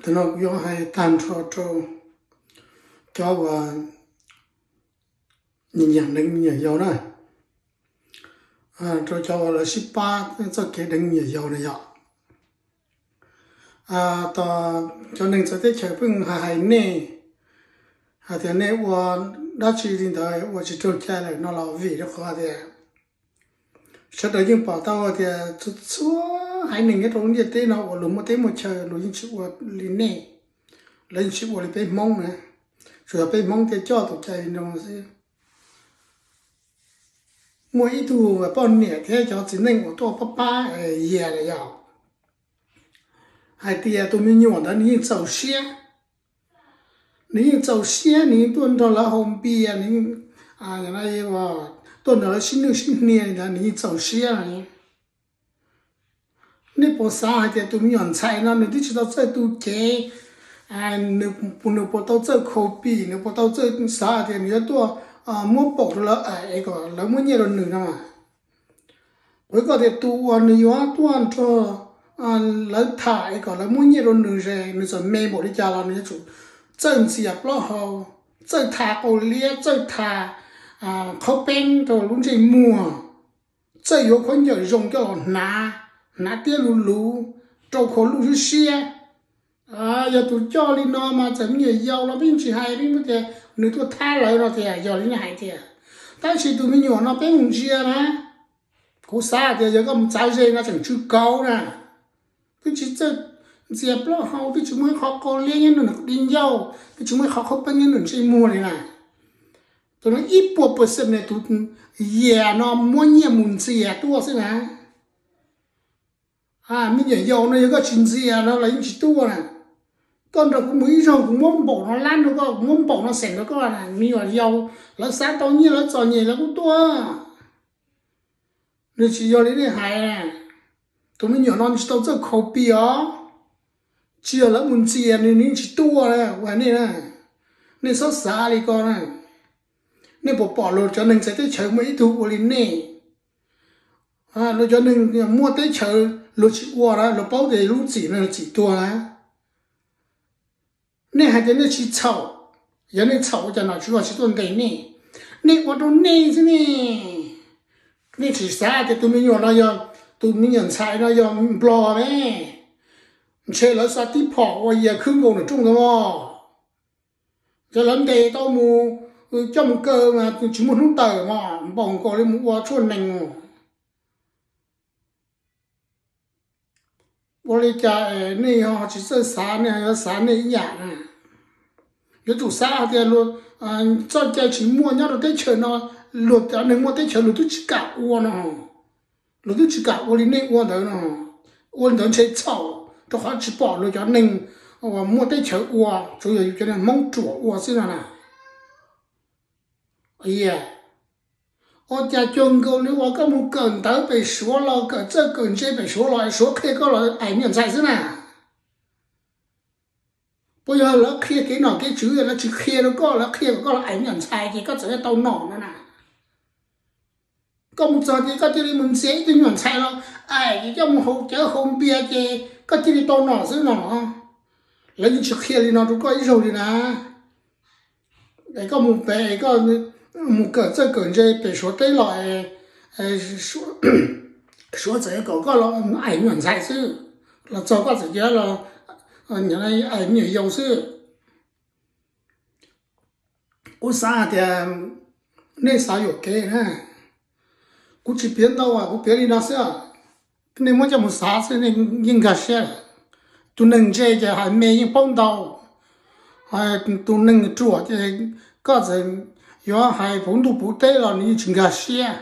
Tam no kuv yuav hais tag nrho rau cov uas nyiam deev me nyuam yaus na, rau cov uas lawv sib pab txoj kev deev me nyuam yaus na yom. Cov neeg txawv teb chaws pheej hais hais nej hais tias nej ua dab tsi li ntawd ua tsis raug cai lawm no los vim rau qhov tias sawv daws yeej pom tau tias txhua txhua haiv neeg nyob rau lub ntiaj teb no uas luag muaj teb muaj chaw luag yeej tsis ua li nej, lawv yeej tsis ua li peb Hmoob na. Tsuas yog peb Hmoob thiaj coj tus cai li no xwb. Muaj ib tug poj niam thiab cov txiv neej uas tuaj pab pab Yias lawm yog hais tias tus me nyuam ntawd nws yeej txaus siab, nws yeej txaus siab, nws yeej tuaj nrog lawv haus npias, nws tuaj nrog lawv sib nwj sib hnia li ntawd nws yeej txaus siab. Nej puas xav hais tias tus me nyuam ntxhais no nws twb tsis tau txawj tu cev, nws puas tau txawj khaus pim, nws puas tau txawj xav tias nws yuav tuaj muab npaum rau lawv es kom lawv muab nyiaj rau nws no? Kuv hais koj tias tus uas nws yuav tuaj nrog lawv tham es kom lawv muab nyiaj rau nws es nws txawm me npaum li cas los nws yuav tsum txawj ntxias plaub hau, txawj tha qau liab, txawj tha qhaub peeb rau lub ntsej muag, txawj yuav khaub ncaws zoo coj los hnav, hnav tiab luv luv rau khau luj siab siab. Yog tus coj li no mas txawm me nyuam yaus los peb yeej tsis hais, peb muab tias nws tuaj thab lawv no tias yog li nej hais tias, tab sis tus me nyuam no peb mus ntsia na, kuv xav tias yog koj mus txav ze no tseem tsw kauv na, twb tsis txawj ntxias plaub hau, twb tsis muaj ib qho qau liab nyob nws di ncauj, twb tsis muaj ib qho qhaub peeb nyob nws ntsej muag li na. Tus no ib puas percent tus Yias no muab nyiaj mus ntxias tuaj xwb na. Me nyuam yaus no yog koj tsis ntxias no los yeej tsis tuaj na. Koj nrog kuv mus ib zaug kuv muab npaum no lab rau koj, kuv muab npaum no xeem rau koj na. Me nyuam yaus lawv xav tau nyiaj lawv txom nyem lawv kuj tuaj. Nws tsis yog li nej hais. Tus me nyuam no nws tsis tau txawj khaus pis os. Tsis yog lawv mus ntxias nws nws yeej tsis tuaj na, kuv hais nej na. Nej txhob xav li ko na. Nej puas pom luag cov neeg txawv teb chaws muaj ib tug ua li nej? Luag cov neeg muaj teb chaws luag tsis ua na, luag paub tias lub txim no txim tuag na. Nej hais tias nej tsis txhaum, yog nej txhaum ua cas nom tswv los tsis tuaj ntes nej? Nej ua rau nej xwb ne. Nej tsis xav tias tus me nyuam no yog, tus me nyuam ntxhais no yog Nplog ne, ntshe lawv xa tib phom ua Yias khwb nkaus nram rooj ntawd mog. Ces lawv ntes tau mus coj mus kaw mas tsis muaj hnub tawm mog, npaum nkaus li mus ua tshuaj nees. Ua li cas nej ho tsis txawj xav, nej ho yuav xav nej ib yam na? Yuav tsum xav hais tias luag txoj cai tsis muaj nyob rau teb chaws no, luag cov neeg muaj teb chaws luag twb tsis kam ua no, luag twb tsis kam ua li nej ua ntawd no. Ua li ntawd ntshe txhaum, rau qhov tsis pom luag cov neeg uas muaj teb chaws ua, tsuas yog yus cov neeg Hmoob ruam ua xwb no na. Ua cas cuag nkaus li uas koj mus kawm ntawv pem Suav los, kawm txawj kawm ntse pem Suav los, Suav qhia koj los aim me nyuam ntxhais xwb na. Puas yog lawv qhia kev nom kev tswv, lawv tsis qhia rau koj, lawv qhia kom koj los aim me nyuam ntxhais ces koj txawm tau nom no na? Koj mus txog ces koj cia li mus ntxias ib tug me nyuam ntxhais los aim ces coj mus haus cawv haus npias ces koj cia li tau nom xwb no. Lawv yeej tsis qhia li no rau koj ib zaug li na. Es koj mus pem, koj mus kawm txawj kawm ntse pem Suav teb los, Suav txawm kom koj los aim me nyuam ntxhais xwb, los txog koj txawm cia los aim me nyuam yaus xwb. Kuv xav hais tias nej xav yuam kev na. Kuv tsis piav ntau, kuv piav li no xwb. Nej muab coj mus xav xwb nej yeej nkag siab. Tus neeg ntse ces hais me yeej paub ntau, tus neeg ruam ces koj txawm yuav hais puv ntuj puv teb los nws yeej tsis nkag siab.